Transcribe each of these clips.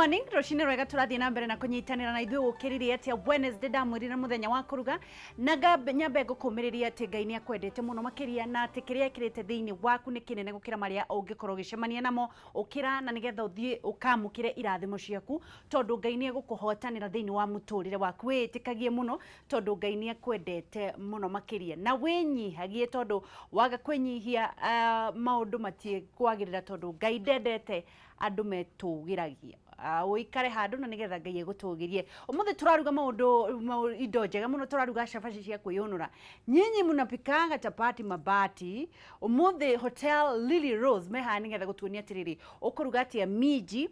Morning, rũcinĩ rwega. Tũrathiĩ na mbere na kũnyitanĩra na ithuĩ. Gũkĩrire atĩa Wednesday? Ndamwĩrire mũthenya wa kũruga na nyambe ngũkũmĩrĩria atĩ Ngai nĩ akwendete mũno makĩria, na atĩ kĩrĩa ekĩrĩte thĩinĩ waku nĩ kĩnene gũkĩra marĩa ũngĩkorwo ũgĩcemania namo. Ũkĩra na nĩgetha ũthiĩ ũkamũkĩre irathimo ciaku, tondũ Ngai nĩ egũkũhotanĩra thĩinĩ wa mũtũrĩre waku. Wĩĩtĩkagie mũno, tondũ Ngai nĩ akwendete mũno makĩria, na wĩnyihagie, tondũ waga kwĩnyihia maũndũ matikwagĩrĩra, tondũ Ngai ndendete andũ metũgĩragia. Ũikare handũ na nĩgetha Ngai egũtũgĩrie. Ũmũthĩ tũraruga maũndũ indo njega mũno. Tũraruga cabaci cia kwĩyũnũra. Nyinyi mnapikanga chapati mabati. Ũmũthĩ Hotel Lily Rose mehaha nĩgetha gũtuonia atĩrĩrĩ, ũkũruga atĩa minji,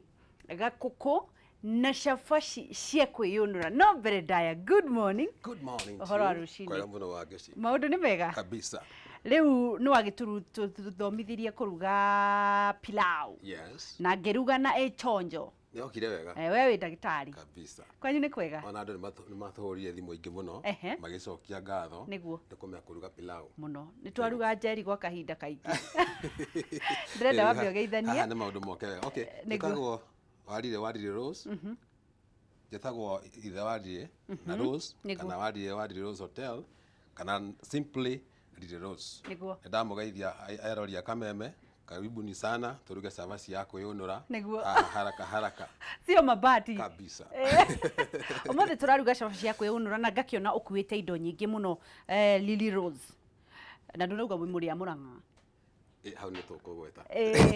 gakũkũ na cabaci cia kwĩyũnũra. No mbere ndaya, good morning. Good morning to Ũhoro wa you. rũcinĩ? Kwega mũno, Wangeci. Maũndũ nĩ mega? Kabisa. Rĩu nĩ wagĩtũthomithirie kũruga pilau. Yes. Na ngĩruga na ĩchonjo. Nĩ okire wega. Eh, we wĩ ndagĩtarĩ. Kabisa. Kwanyu nĩ kwega? Ona andũ nĩ matũhũrire thimũ ingĩ mũno magĩcokia ngatho nĩ kũmenya kũruga pilau. Mũno. Nĩ twaruga njeri gwa kahinda kaingĩ. Ndĩrenda wambe ũgeithanie. Haha nĩ maũndũ moke wega. Okay, njĩtagwo Warire Warire Rose. Njĩtagwo ithe Warire na Rose, kana Warire Warire Rose Hotel, kana simply Lily Rose. Nĩ ndamũgeithia erori a Kameme, karibuni sana turuge cabaci ya kwĩyũnũra. Haha haraka haraka. Sio mabati. Kabisa. Ũmũthĩ tũraruga cabaci cia kwĩyũnũra, na ngakĩona ũkuĩte indo nyingĩ mũno, Lily Rose. Na ndũrauga wĩ mũrĩa Mũrang'a. Hau nĩ tũkũgweta.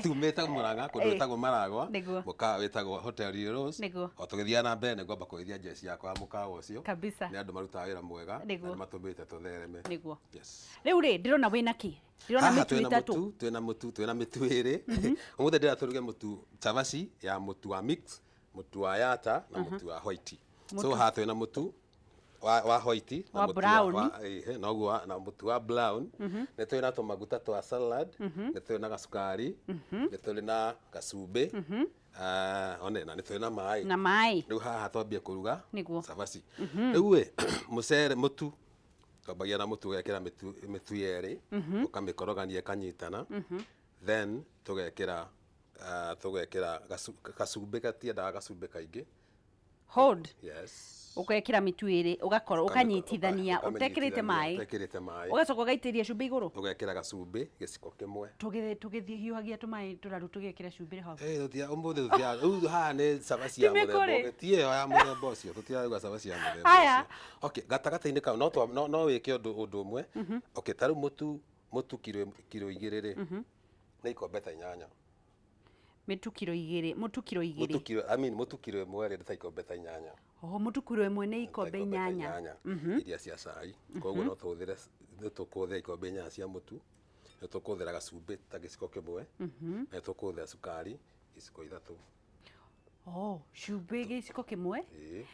Tumĩte Mũrang'a, kũndũ gwĩtagwo Maragwa, mũkawa wĩtagwo Hotel Lily Rose. O tũgĩthiaga na mbere nĩ ngwamba kũgeithia njeci yakwa ya mũkawa ũcio. Nĩ andũ marutaga wĩra mwega na nĩ matũmĩte tũthereme. Yes. Rĩu rĩ, ndĩrona wĩna kĩ? Ndĩrona Haha mĩtu twĩna ĩtatũ. Mũtu, twĩna mũtu, twĩna mĩtu ĩrĩ. Ũmũthĩ ndĩrenda tũruge mũtu, cabaci ya mũtu wa mix, mũtu wa yata na mũtu wa white. So haha twĩna mũtu wa white na wa mũtu brown. Ĩhĩ, noguo na mũtu wa brown. Nĩ tũrĩ na tũmaguta twa salad, nĩ tũrĩ na gacukari, nĩ tũrĩ na gacumbĩ, one na nĩ tũrĩ na maĩ. Na maĩ. Rĩu haha twambie kũruga cabaci. Rĩu ĩ, mũcere, mũtu, twambagia na mũtu, ũgekĩra mĩtu yerĩ, ũkamĩkorogania ĩkanyitana, then tũgekĩra gacumbĩ, gatiendaga gacumbĩ kaingĩ. Hold. Yes. Ũgekĩra mĩtu ĩrĩ, ũgakorwo ũkanyitithania ũtekĩrĩte maĩ. Ũtekĩrĩte maĩ. Ũgacoka ũgaitĩrĩria cumbĩ igũrũ. Ũgekĩra gacumbĩ gĩciko kĩmwe. Tũgĩhiũhagia tũmaĩ tũraru tũgekĩra cumbĩ hau. Eh, tũtia ũmũthĩ tũtia rĩu haha nĩ cabaci ya Ti mũthemba mĩkũrĩ. ũngĩ. Ti ĩyo ya mũthemba ũcio, tũtiraruga cabaci ya mũthemba Haya. ũcio. Okay, gatagatĩ-inĩ kau no wĩke ũndũ ũmwe. Okay, ta rĩu mũtu kiro 2 rĩ, nĩ ikombe ta 8. Mĩtu kiro 2, mũtu kiro 2. Mũtu kiro, I mean, mũtu kiro 1 rĩ, nĩ ta ikombe ta 8. Oho, mũtu kiro 1 nĩ ikombe Ta 8. 8 iria cia cai. Koguo no tũhũthĩre, nĩ tũkũhũthĩra ikombe 8 cia mũtu, nĩ tũkũhũthĩra gacumbĩ ta gĩciko kĩmwe, na nĩ tũkũhũthĩra cukari iciko 3. Oh, cumbĩ gĩciko kĩmwe. Ĩĩ.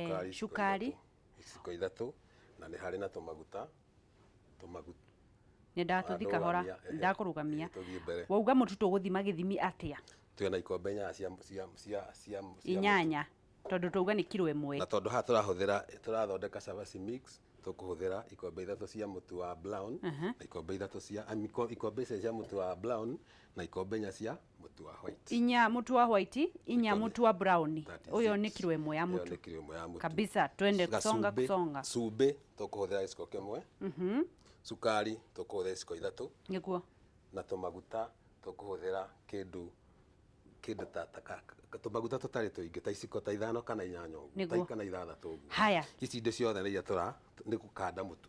Na cukari iciko Cukari. 3. Iciko 3, na nĩ harĩ na tũmaguta, tũmaguta. Nĩ ndatũthi kahora, Warũgamia, ehe. ndakũrũgamia. Ĩĩ, tũthiĩ mbere. Wauga mũtu tũgũthima gĩthimi atĩa? Twĩna ikombe 8 cia mũtu. 8, tondũ twauga nĩ kiro 1. Na tondũ haha tũrahũthĩra, tũrathondeka cabaci mix, tũkũhũthĩra ikombe 3 cia mũtu wa brown, na ikombe 3 cia, ikombe icio cia mũtu wa brown na ikombe 4 cia mũtu wa white. 4 mũtu wa white, 4 Ikombe. Mũtu wa brown. That is Ũyũ it. nĩ kiro 1 ya Ĩyo mũtu. nĩ kiro 1 ya mũtu. Kabisa, twende kusonga Gacumbĩ, kusonga. Cumbĩ tũkũhũthĩra gĩciko kĩmwe. Cukari tũkũhũthĩra iciko 3. Na tũmaguta tũkũhũthĩra kĩndũ ta tũmaguta tũtarĩ tũingĩ, ta iciko ta 5 kana 8 ũguo, ta kana 6 ũguo. Haya. Ici indo ciothe nĩ iria tũra nĩ gũkanda mũtu.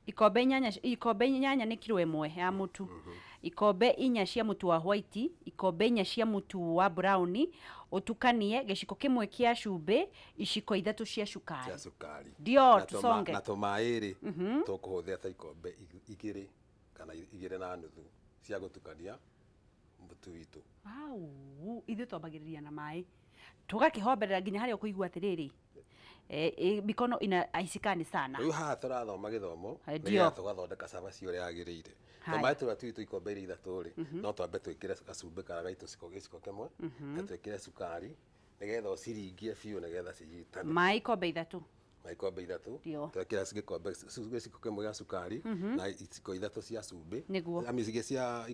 Ikombe 8, ikombe 8 nĩ kiro 1 ya mũtu. Ikombe 4 cia mũtu wa white, ikombe 4 cia mũtu wa brown, ũtukanie gĩciko kĩmwe kĩa cumbĩ, iciko 3 cia cukari. Cia cukari. Ndio, Na tusonge. Na tũmaĩ rĩ, tũkũhũthĩra ta ikombe 2 kana 2.5 cia gũtukania mũtu witũ. Au, ithuĩ twambagĩrĩria na maĩ. Tũgakĩhomberera nginya harĩa ũkũigua atĩrĩrĩ, mikono ina haishikani sana. Rĩu haha tũrathoma gĩthomo Ndio. nĩgetha tũgathondeka cabaci ũrĩa yagĩrĩire. Tũmaĩ tũrĩa twitũ ikombe iria 3 rĩ, no twambe twĩkĩre gacumbĩ karĩa gaitũ gĩciko kĩmwe, na twĩkĩre cukari nĩgetha ũciringie biũ nĩgetha cinyitane. Maĩ ikombe 3. Na ikombe ithatũ. Ndio. Twekĩra gĩkombe, gĩciko kĩmwe gĩa cukari na iciko ithatũ cia cumbĩ. Nĩguo. I mean, cia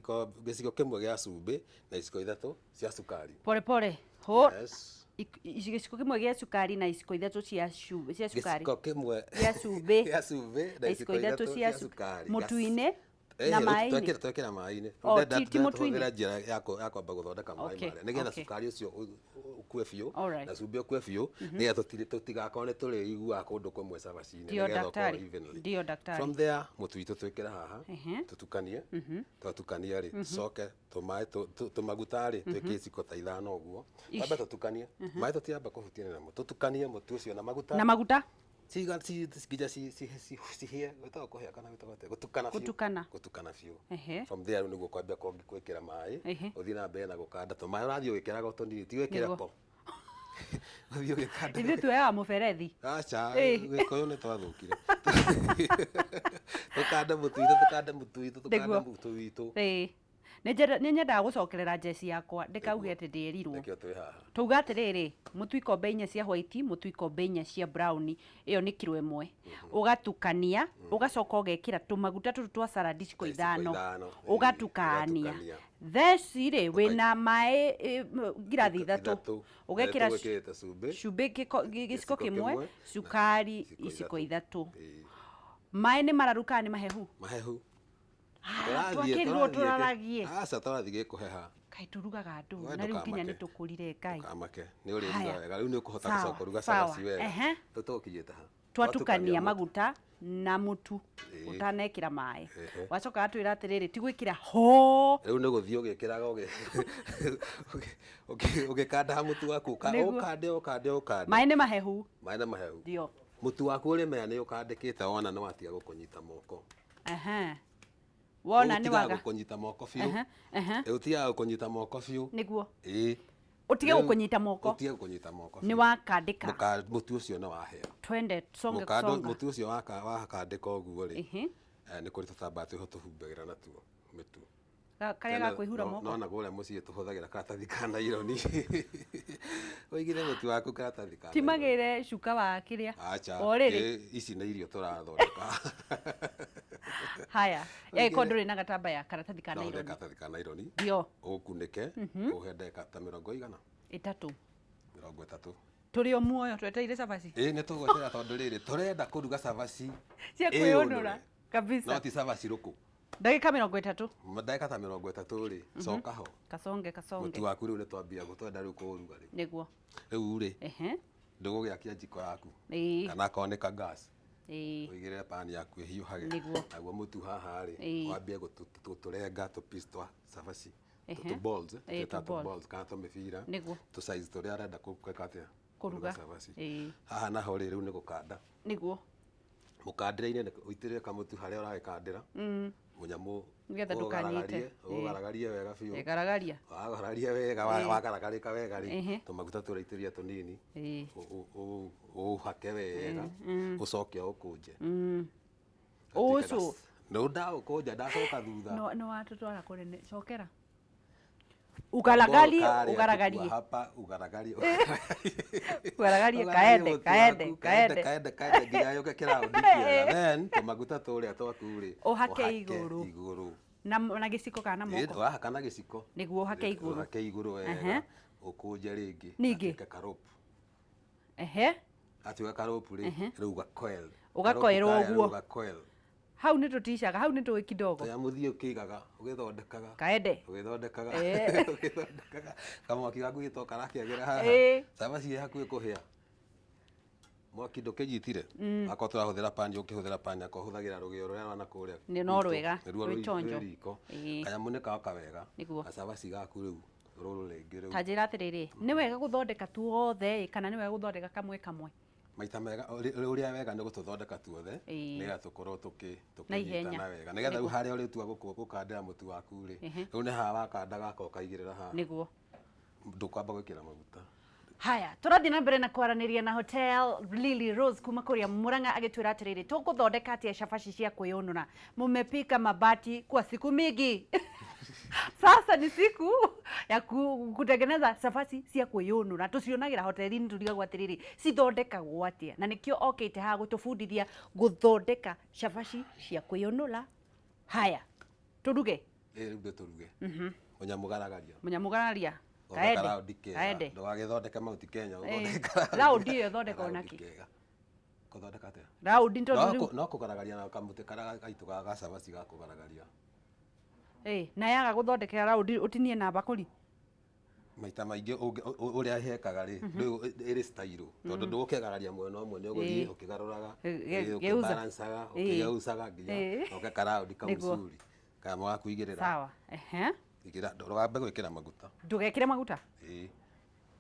gĩciko kĩmwe gĩa cumbĩ na iciko ithatũ cia cukari. Pole pole. Ho. Yes. Gĩciko kĩmwe gĩa cukari na iciko ithatũ cia cia cukari. Gĩciko kĩmwe Gĩa cumbĩ. gĩa cumbĩ na iciko ithatũ cia cukari. Mũtu-inĩ na Eh, maĩ-inĩ. twekĩra maĩ-inĩ. Oh, Ndĩrenda ti mũtu-inĩ? tũhũthĩre njĩra ya kwamba gũthondeka maĩ marĩa nĩgetha cukari ũcio ũkue biũ Alright. na cumbĩ ũkue biũ, nĩgetha tũtigakorwo nĩ tũrĩiguaga kũndũ kũmwe cabaci-inĩ, Ndio, nĩgetha ũkorwo daktari. evenly. Ndio, daktari. From there, mũtu witũ twĩkĩre haha, tũtukanie. Twatukania rĩ, tũcoke tũmaĩ, tũmaguta rĩ, twĩkĩre iciko ta 5 ũguo. Twambe tũtukanie maĩ, tũtiamba kũhutia namo, tũtukanie mũtu ũcio na maguta. Na maguta. Ciga nginya cihĩe, gwĩtagwo kũhĩa kana gwĩtagwo atĩa? Gũtukana biũ. Gũtukana. Gũtukana biũ. Ehe. From there, rĩu nĩguo kwambia gwĩkĩra maĩ, ũthiĩ na mbere na gũkanda tũmaĩ, ũrathiĩ ũgĩkĩraga tũnini, ti gwĩkĩra po, ũthiĩ ũgĩkanda. Ithuĩ tuoyaga mũberethi. Aca. Ĩ. Gĩkũyũ nĩ twathũkire. Tũkande mũtu witũ, tũkande mũtu witũ, tũkande mũtu witũ. Ĩĩ. Nĩ nyendaga gũcokerera njeci yakwa ndĩkauge atĩ ndĩrirwo. Nĩkĩo twĩ haha. Tuga atĩrĩrĩ, mũtu ikombe 4 cia white, mũtu ikombe 4 cia brown, ĩyo nĩ kiro 1. Ũgatukania, ũgacoka ũgekĩra tũmaguta tũtũ twa salad iciko Iciko ithano. ithano, ĩĩ, Ũgatukania. ũgatukania. Theci rĩ, wĩna maĩ ngirathi 3. Ithatũ. Ũgekĩra Tũgwĩkĩrĩte cumbĩ. Cumbĩ gĩciko Gĩciko kĩmwe, kĩmwe, cukari iciko iciko ithatũ. 3. Ĩĩ. Maĩ nĩ mararu kana nĩ mahehu? Mahehu. Ah, twakĩrirwo tũraragie. Aca, tũrathiĩ gĩkũheha. Kaĩ tũrugaga andũ We na rĩu nginya ndũkamake. nĩ tũkũrire, Ngai. Kamake nĩ ũrĩruga Haya. wega, rĩu nĩ ũkũhota Sawa, gũcoka kũruga sawa. cabaci wega. Ehe. Rĩu tũgũkinyĩte ha? Twatukania mũtu. Maguta na mũtu ũtanekĩra maĩ. Wacoka watwĩra atĩrĩrĩ, ti gwĩkĩra ho. Rĩu nĩ gũthiĩ ũgĩkĩraga, ũgĩkandaga mũtu waku, ũkande, ũkande, ũkande. Maĩ nĩ mahehu. Maĩ nĩ mahehu. Ndio. Mũtu waku ũrĩmea nĩ ũkandĩkĩte, wona nĩ watiga gũkũnyita moko. Ehe. Wona nĩ Ũtigaga waga gũkũnyita moko biũ. Ehe, ehe. Ũtigaga gũkũnyita moko biũ. Nĩguo. Ĩĩ. Ũtige Rĩu gũkũnyita moko. Ũtige gũkũnyita moko Nĩ biũ. wakandĩka. Mũtu ũcio nĩ wahĩa. Twende tusonge. Mũkando Kusonga. mũtu ũcio wakandĩka ũguo rĩ, nĩ kũrĩ tũtambaya twĩho tũhumbagĩra natuo mĩtu. Karĩa ga kwĩhura moko. Nona kũrĩa mũciĩ tũhũthagĩra karatathi ka naironi. Ũigire mũtu waku karatathi ka Ti naironi. magĩre cuka wa kĩrĩa. Acha. O rĩrĩ. Ici nĩ irio tũrathondeka. Haya, ĩkorwo ndũrĩ na gatambaya, karatathi ka No ũhũthĩre naironi. Karatathi ka naironi. Ndio. Ũkunĩke, ũhe ndagĩka ta mĩrongo igana? 30. 30. Tũrĩ o muoyo twetereire cabaci. Ĩĩ, nĩ tũgweterera, tondũ rĩrĩ tũrenda kũruga cabaci cia ĩyũnũre. kwĩyũnũra kabisa. No ti cabaci rũkũ. Ndagĩka 30. Ndagĩka ta 30 rĩ, coka ho. Kasonge kasonge. Mũtu waku rĩu nĩ twambia gũtwenda rĩu kũũruga rĩu. Nĩguo. Rĩu rĩ, ndũgũgĩakia njiko yaku kana akorwo nĩ ka gas, ũigĩrĩre pani yaku ĩhiũhage. Naguo mũtu haha rĩ, wambie gũtũrenga tũ piece twa cabaci, tũ balls, twĩtaga tũ tũ balls. Balls kana tũmĩbira, tũ size tũrĩa arenda gwĩka atĩa? Kũruga. Cabaci. Ĩĩ. Haha naho rĩ, rĩu nĩ gũkanda. Mũkandĩre-inĩ ũitĩrĩre kamũtu harĩa ũragĩkandĩra mũnyamũ. Nĩgetha ndũkanyite. Ũgaragarie, ũgaragarie wega biũ. Garagaria. Wagaragaria wega, wagaragarĩka wega rĩ, tũmaguta tũraitĩrĩria tũnini, ũhake wega, ũcoke ũkũnje. Ũcũ. Nĩ ndaũkũnja, ndacoka thutha. No no watũtwara kũnene, cokera ugaragarie. Karĩa Ugaragarie. tukua hapa, ugaragarie. Ugaragarie, Ũgaragarie kaende, mũtu kaende, waku, kaende. Kaende, kaende nginya yũke kĩraundi kĩega, then tũmaguta tũrĩa twaku rĩ, Ũhake igũrũ. Igũrũ. Na gĩciko kana Ĩ, moko? Ũrahaka na gĩciko. Nĩguo ũhake igũrũ. Ũhake igũrũ wega, ũkũnje rĩngĩ. Ningĩ. Gatuĩke karopu. Gatuĩka karopu rĩ, rĩu ũgacoil. Ũgakoĩrwo Karopu karĩa rĩu ũguo. ũgacoil. Hau nĩ tũticaga, hau nĩ tũĩ kidogo. Toya mũthiĩ ũkĩigaga, ũgĩthondekaga. Kaende. Ũgĩthondekaga. Ũgĩthondekaga kamwaki gaku gĩto karakĩagĩra haha. Cabaci ĩ hakuhĩ kũhĩa, mwaki ndũkĩnyitire. Akorwo tũrahũthĩra pani, ũkĩhũthĩra pani, akorwo hũthagĩra rũgĩo rũrĩa rwa na kũrĩa Nĩ no gwitũ. rwega, Nĩruo rwĩ chonjo. rwĩ riko. Kanyamũ nĩ goka wega. Gacabaci gaku rĩu rũrũ rĩngĩ rĩu. Ta njĩra atĩrĩrĩ, nĩ wega gũthondeka tuothe ĩ, kana nĩ wega gũthondeka kamwe kamwe? Maita mega, ũrĩa wega nĩ gũtũthondeka tuothe, nĩgetha tũkorwo Na ihenya. tũkĩnyitana wega, nĩgetha rĩu harĩa ũrĩtua gũkandĩra mũtu waku rĩ, rĩu nĩ haha wakanda gaka ũkaigĩrĩra haha. Ndũkwamba gwĩkĩra maguta. Haya, tũrathiĩ na mbere na kwaranĩria na Hotel Lily Rose kuma kũrĩa Murang'a, agĩtwĩra atĩrĩrĩ, tũgũthondeka atĩa cabaci cia kwĩyũnũra. Mumepika mabati kwa siku mingi, sasa ni siku ya kutengeneza cabaci cia kwĩyũnũra. Tũcionagĩra hoteli-inĩ, tũrigagwo atĩrĩrĩ, cithondekagwo atĩa? Na nĩkĩo okĩte haha gũtũbundithia gũthondeka cabaci cia kwĩyũnũra. Haya, tũruge. Ĩ, rĩu tũruge mũnyamũ garagaria. Mũnyamũ gararia. Thondeka Kaende raundi kega. Kaende. Ndũgagĩthondeke Mount Kenya. Ĩ, Ũthondeke raundi ĩyo ĩthondekagwo raundi nakĩ? kega. Gũthondeka atĩa? Raundi tondũ No rĩu no kũgaragaria na kamũtĩ karĩa gaitũ ga cabaci ga kũgaragaria. Ĩ, na yaga gũthondekera raundi, ũtinie na bakũri. Maita maingĩ ũrĩa hekaga rĩ, rĩu ĩrĩ style, tondũ ndũgũkĩgaragaria mwena ũmwe, nĩ ũgũthiĩ ũkĩgarũraga. Geuza. Ũkĩbalancaga, ũkĩgeucaga nginya oke karaundi Nĩguo. kamcuri kanyamũ ga kũigĩrĩra. Sawa, ehe. Ĩkĩra, ndũgambe gwĩkĩra maguta. Ndũgekĩre maguta. Ĩĩ,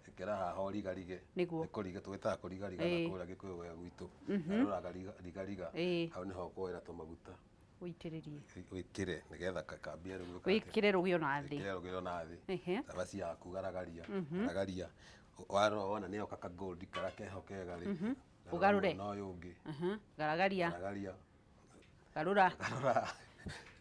ĩkĩra haha ũrigarige. Nĩguo. Nĩ kũriga tũgĩtaga kũrigariga na kũrĩa gĩkũyũ gĩa gwitũ. Garũraga, rigariga. Hau nĩho ũkuoera tũmaguta. Ũitĩrĩrie. Wĩkĩre nĩgetha kambie rĩu gwĩka atĩa? Wĩkĩre rũgĩo na thĩ. Wĩkĩre rũgĩo na thĩ. Cabaci yaku garagaria, garagaria, warora wona nĩ yoka ka gold karĩa keho kega rĩ, garũra. Ũgarũre. Mwena ũyũ ũngĩ. Garagaria. Garagaria. Garũra. Garũra.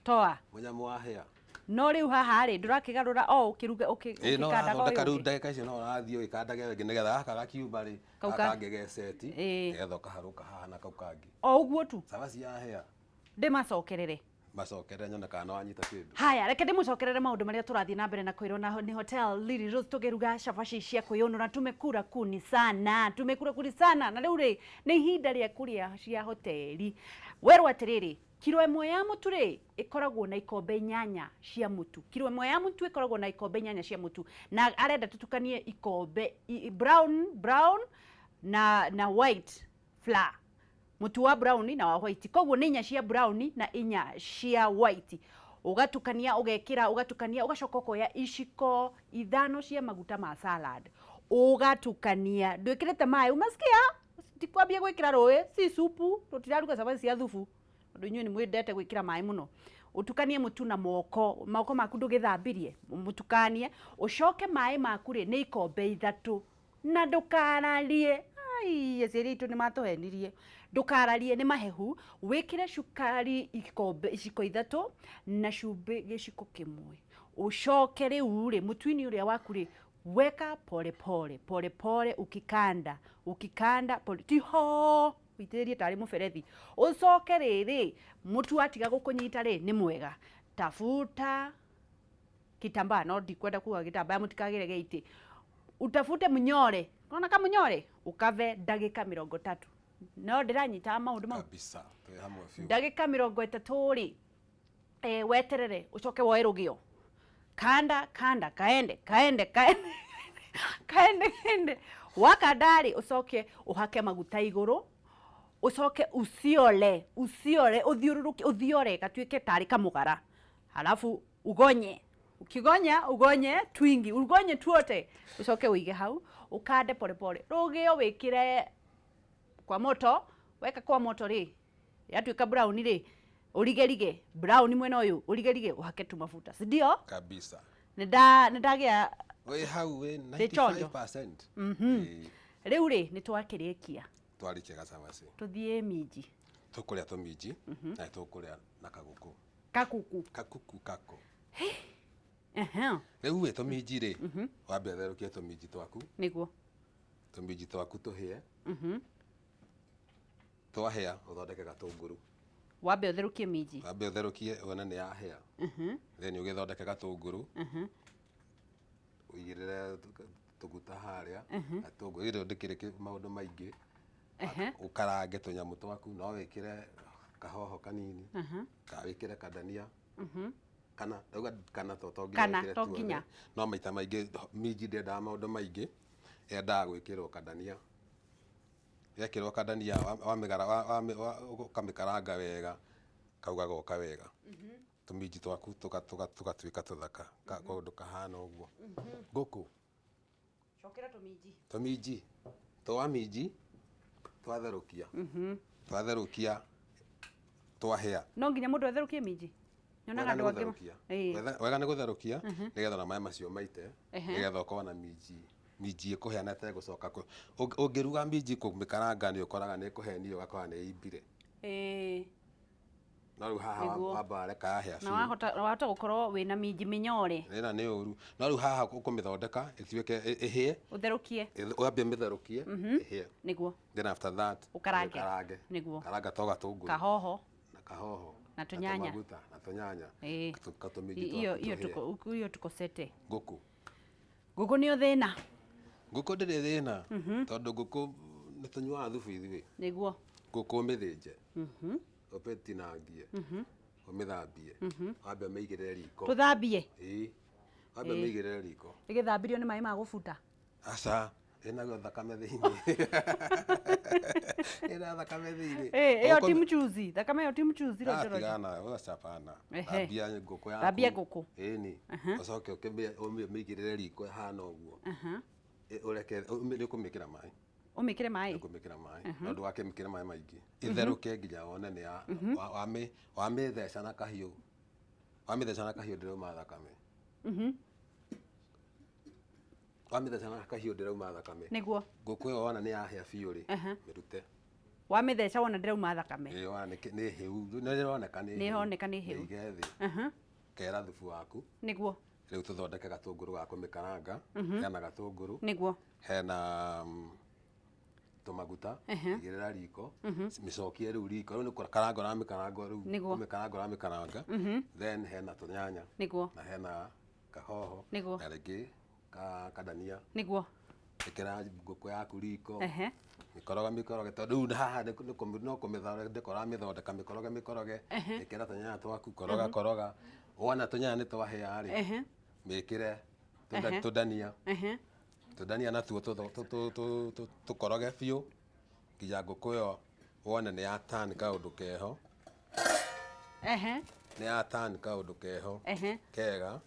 Toa. Mũnyamũ wahĩa. No rĩu haha rĩ, ndũrakĩgarũra o ũkĩruga? Ĩĩ, no Ũkĩkandaga ũrathondeka ũyũ rĩu ũngĩ? Ndagĩka icio no ũrathiĩ ũgĩkandaga ĩyo ĩngĩ, nĩgetha gaka gakiuma rĩ, Kau gaka kangĩ geceti, nĩgetha ũkaharũka haha na kau kangĩ. O ũguo tu. Cabaci yahĩa. Ndĩmacokerere. Macokerere nyone kana nĩwanyita kĩndũ. Haya, reke ndĩmũcokerere maũndũ marĩa tũrathiĩ na mbere na kwĩrwo na nĩ Hotel Lily Rose tũkĩruga cabaci cia kwĩyũnũra. Tumekura kuni sana, tumekura kuni sana, na rĩu rĩ, nĩ ihinda rĩa kũrĩa cia hoteli. Werwo atĩrĩrĩ, kiro ĩmwe ya mũtu rĩ, ĩkoragwo na ikombe 8 cia mũtu. Kiro ĩmwe ya mũtu ĩkoragwo na ikombe 8 cia mũtu, na arenda tũtukanie ikombe brown na white flour, mũtu wa brown na wa white. Koguo nĩ 4 cia brown na 4 cia white. Ũgatukania, ũgekĩra, ũgatukania, ũgacoka ũkoya iciko 5 cia maguta ma salad, ũgatukania. Ndwĩkĩrĩte maĩ, umasikia? Tikwambia gwĩkĩra rũĩ, si supu, tũtiraruga cabaci cia thubu, tondũ inyuĩ nĩ mwendete gwĩkĩra maĩ mũno. Ũtukanie mũtu na moko, moko maku ndũgĩthambirie, mũtukanie. Ũcoke maĩ maku rĩ, nĩ ikombe 3, na ndũkararie. Ai, aciari aitũ nĩ matũhenirie. Ndũkararie, nĩ mahehu. Wĩkĩre cukari ikombe iciko 3 na cumbĩ gĩciko 1. Ũcoke rĩu rĩ, mũtu-inĩ ũrĩa waku rĩ, weka pole pole pole pole, ukikanda, ukikanda pole, ti ho ũitĩrĩrie tarĩ mũberethi. Ũcoke rĩrĩ, mũtu watiga gũkũnyita rĩ, nĩ mwega, tafuta kitambaa, no ndikwenda kuga gĩtambaya, mũtikagĩre gĩitĩ. Utafute mũnyore, ona kamũnyore, ũkave ndagĩka 30. No ndĩranyita maũndũ mau? Kabisa, twĩ hamwe biũ. Ndagĩka 30 rĩ, weterere, ũcoke woe rũgĩo, kanda kanda, kaende kaende kaende kaende kaende. Wakanda rĩ, ũcoke ũhake maguta igũrũ, ũcoke uciore, uciore, ũthiũrũrũke, ũthiore gatuĩke tarĩ kamũgara, halafu ugonye. Ukigonya, ugonye twingi, ugonye tuote, ucoke ũige hau, ũkande pole pole. Rũgĩo wĩkĩre kwa moto. Weka kwa moto rĩ, yatuĩka brown rĩ, ũrigerige brown mwena ũyũ, ũrigerige, ũhake tu mafuta, si ndio? Kabisa. Nĩ ndagĩa. Wĩ hau wĩ Ndĩ chonjo. 95%. Ĩĩ. Rĩu rĩ, nĩ twakĩrĩkia. Twarĩkia gacabaci. Tũthiĩ minji. Tũkũrĩa tũminji na tũkũrĩa na kagũkũ. Kakuku. Kakuku kako. Rĩu ĩ, tũminji rĩ, wambe ũtherũkie tũminji twaku. Nĩguo. Tũminji twaku tũhĩe. Twahĩa, ũthondeke gatũngũrũ. Wambe ũtherũkie minji. Wambe ũtherũkie, wone nĩ yahĩa, then ũgĩthondeke gatũngũrũ, ũigĩrĩre tũguta harĩa gatũngũrũ. Ĩrĩ ndĩkĩrĩ maũndũ maingĩ. Ũkarange tũnyamũ twaku, no wĩkĩre kahoho kanini kana wĩkĩre kadania, kana ndauga kana to nginya Kana, wĩkĩre to tuothe. nginya. No maita maingĩ minji ndĩendaga maũndũ maingĩ, yendaga gwĩkĩrwo kadania. Yekĩrwo kadania, wamĩgara, ũkamĩkaranga wega, kau gagoka wega, tũminji twaku tũgatuĩka tũthaka, kaũndũ kahana ũguo ngũkũ. Cokera tũminji. Tũminji twa minji twatherũkia, twatherũkia, twahĩa. No nginya mũndũ atherũkie minji? Nyonaga Wega nĩ andũ angĩ gũtherũkia. Ĩĩ. Wega nĩ gũtherũkia nĩgetha ona maĩ macio maite, nĩgetha ũkorwo na minji. Minji ĩkũhĩa na ĩtegũcoka ũngĩruga minji kũmĩkaranga nĩ ũkoraga nĩ ĩkũhenio, ũgakora nĩ ĩimbire. No rĩu haha wamba wareka yahĩa Na biũ. Wahota gũkorwo wĩna minji mĩnyore. Ĩna nĩ ũru. No rĩu haha ũkũmĩthondeka ĩtuĩke ĩhĩe. Ũtherũkie. Wambie mĩtherũkie ĩhĩe. Then after that Ũkarange. Ũkarange. Karanga to gatũngũrũ. Kahoho. Na kahoho. Na tũnyanya. Tũmaguta na tũnyanya. Katũminji Iyo twaku iyo tũhĩe. Tuko iyo tuko sete. Ngũkũ. Ngũkũ nĩyo thĩna. Ngũkũ ndĩrĩ thĩna. Tondũ ngũkũ nĩ tũnyuaga thubu ithuĩ. Ngũkũ ũmĩthĩnje. Ũmĩtinangie. Ũmĩthambie. Wambe ũmĩigĩrĩre riko. Tũthambie. Ĩĩ. Wambe ũmĩigĩrĩre riko. Ĩgĩthambirio nĩ maĩ ma gũbuta. Aca. Ĩnaguo thakame thĩinĩ. Ĩna thakame thĩinĩ. Ĩyo ti mchuzi. Thakame ĩyo ti mchuzi rojo rojo. Tigana nayo, ũgacabana. Thambia ngũkũ yaku. Thambia ngũkũ. Ĩni. Ũcoke ũmĩigĩrĩre riko ĩhana ũguo. Ũreke nĩ ũkũmĩkĩra maĩ. Ũmĩkĩre maĩ. Ũkũmĩkĩra maĩ. No ndũgakĩmĩkĩre maĩ maingĩ. Ĩtherũke nginya wone nĩ ya wamĩtheca na kahiũ. Wamĩtheca na kahiũ ndĩrauma thakame. Wamĩtheca na kahiũ ndĩrauma thakame. Ngũkũ ĩyo wona nĩ yahĩa biũ rĩ, mĩrute. Wamĩtheca wona ndĩrauma thakame. Ĩĩ, wona nĩ hĩu, nĩ ĩroneka nĩ hĩu. Nĩ ĩroneka nĩ hĩu. Mĩige thĩ. Kera thubu waku. Rĩu tũthondeke gatũngũrũ ga kũmĩkaranga. Hena gatũngũrũ. Hena tũmaguta. Igĩrĩra riko. Mĩcokie rĩu riko. Rĩu nĩ kũkaranga ũramĩkaranga rĩu. Kũmĩkaranga ũramĩkaranga. Then hena tũnyanya. Na hena kahoho. Na rĩngĩ kadania. Ĩkĩra ngũkũ yaku riko. Mĩkoroge mĩkoroge tondũ rĩu haha no kũmĩthondeka ũramĩthondeka mĩkoroge mĩkoroge. Ĩkĩra tũnyanya twaku, koroga koroga. Wona tũnyanya nĩ twahĩa rĩ, mĩkĩre tũndania. Tũndania natuo tũkoroge biũ nginya ngũkũ ĩyo wone nĩ ya turn kaũndũ keho. Nĩ ya turn kaũndũ keho. Kega.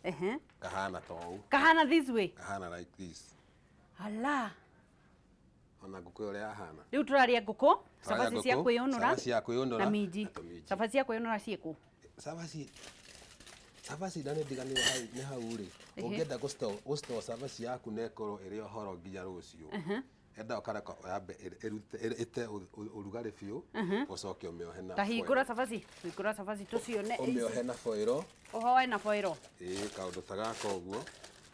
Kahana ta ũũ. Kahana this way. Kahana like this. Ala. Ona ngũkũ ĩyo ũrĩa yahana. Rĩu tũrarĩa ngũkũ, Tũrarĩa cabaci cia ngũkũ, kwĩyũnũra cabaci cia kwĩyũnũra na minji. na tũminji. Cabaci cia kwĩyũnũra ciĩkũ? Cabaci, cabaci na nĩ ndiganĩirwo hau nĩ hau rĩ. Ũngĩenda gũstore cabaci yaku na ĩkorwo ĩrĩ o horo nginya rũciũ. Enda ũkareka yambe ĩrute ĩte ũrugarĩ biũ, ũcoke ũmĩohe na Ta hingũra foil. cabaci, hingũra cabaci tũcione. Ũmĩohe na foil. Ũhoe na foil. Ĩĩ, kaũndũ ta gaka ũguo.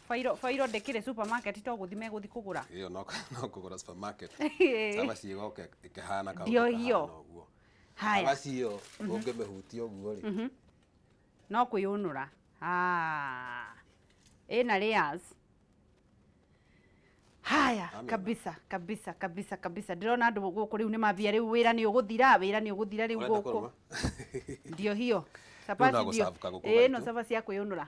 Foil, foil ndĩkĩrĩ supermarket to gũthi megũthi kũgũra. Ĩyo no kũgũra supermarket. Cabaci ĩgoka ĩkĩhana kaũndũ Ndiohio. kahana ũguo. Haya. Cabaci ĩyo ũngĩmĩhutia ũguo rĩ. No kwĩyũnũra. Ĩna layers. Haya, Amina. kabisa, kabisa, kabisa, kabisa. Ndĩrona andũ gũkũ rĩu nĩ mambia rĩu wĩra nĩ ũgũthira, wĩra nĩ ũgũthira rĩu Ũrenda gũkũ. kũrũma? Ndio hiyo. Rĩu Cabaci no ndio. gũcabu kagũkũ Ĩĩ, no gaitũ. cabaci ya kwĩyũnũra.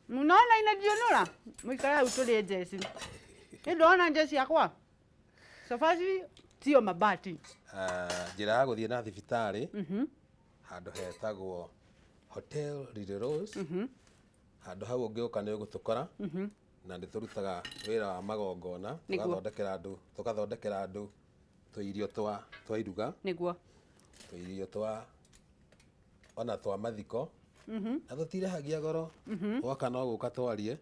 Mnaona inajiũnũra? Mũikare hau tũrĩe njeci. Nĩ ndona njeci yakwa. Cabaci sio mabati. Njĩra ya gũthiĩ na thibitarĩ handũ hetagwo Hotel Lily Rose. Handũ hau ũngĩũka nĩ ũgũtũkora. Na nĩ tũrutaga wĩra wa magongona, tũgathondekera andũ tũirio twa iruga. Tũirio twa ona twa mathiko. Na tũtirĩhagia goro. Woka no gũka twarie.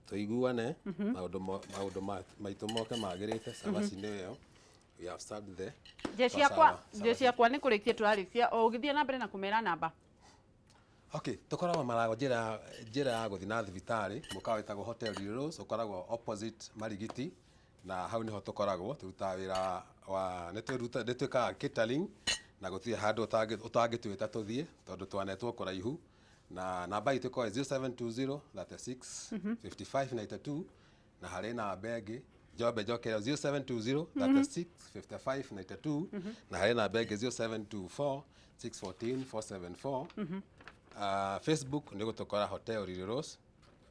Tũiguane, maũndũ maitũ moke magĩrĩte, cabaci nĩ ĩyo. We have started there. Njeci Sawa, yakwa, sawa. njeci yakwa nĩ kũrĩkia tũrarĩkia, o ũgĩthiĩ na mbere na kũmera namba. Okay, tũkoragwo Maragwa njĩra ya gũthiĩ na thibitarĩ, mũkawa wĩtagwo Hotel Lily Rose, ũkoragwo opposite Marigiti, na hau nĩho tũkoragwo, tũrutaga wĩra wa, nĩ twĩkaga catering, na gũtirĩ handũ ũtangĩtwĩta tũthiĩ, tondũ twanetwo kũraihu, na namba itũ ĩkoragwo 0720 36 55 92, na harĩ namba ĩngĩ, Njombe njokere 0720 36 55 92, na harĩ namba ĩngĩ 0724 614 474. Facebook nĩ gũtũkora Hotel Lily Rose,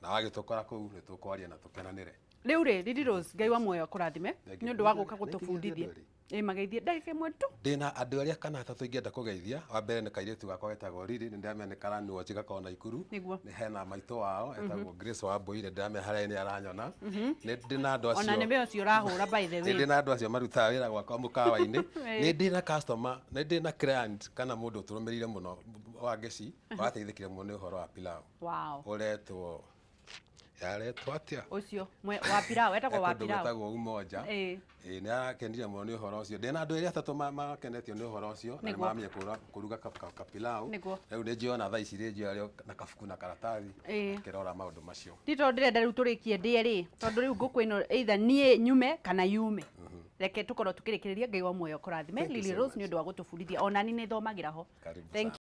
na wagĩtũkora kũu nĩ tũkwaria na tũkenanĩre. Rĩu rĩ, Lily Rose, Ngai wa muoyo akũrathime Thank you. nĩ ũndũ wa gũka Nĩ gũtũbundithia. nginya andũ Ĩ mageithie ndagĩka ĩmwe tu. Ndĩna andũ arĩa kana atatũ ingĩenda kũgeithia. Wa mbere nĩ kairĩtu gakwa getagwo Lily, nĩ ndĩramenya nĩ karanuochi gakoragwo Naikuru. Nĩ hena maitũ wao etagwo Grace Wambui, nĩ ndĩramenya harĩa nĩ aranyona. Nĩ ndĩ na andũ Ona acio. nĩwe ũcio ũrahũra by the Nĩ way. ndĩ na andũ acio marutaga wĩra gwakwa mũkawa-inĩ. Nĩ ndĩ na customer, nĩ ndĩ na client kana mũndũ ũtũrũmĩrĩire mũno wa Ngeci, wateithĩkire mũno nĩ ũhoro wa pilau. Ũretwo Yaretwo atĩa? Ũcio wa pilau etagwo wa He kũndũ pilau. Gwĩtagwo Umoja. Ĩĩ, nĩ arakenire mũno nĩ ũhoro ũcio. Ndĩna andũ erĩ atatũ makenetio nĩ ũhoro ũcio na nĩ mamenya kũruga kapilau. Rĩu nĩ njũĩ ona thaa ici rĩ, njũĩ arĩ na kabuku na karatathi akĩrora maũndũ macio. Ti tondũ ndĩrenda rĩu tũrĩkie ndĩe rĩ, tondũ rĩu ngũkũ ĩno either niĩ nyume kana yume. Reke tũkorwo tũkĩrĩkĩrĩria. Ngai wa muoyo kũrathime. Thank you Lily so Rose, much. nĩ ũndũ wa gũtũbundithia. Ona ni nĩ thomagĩra ho. Karibu Thank sana.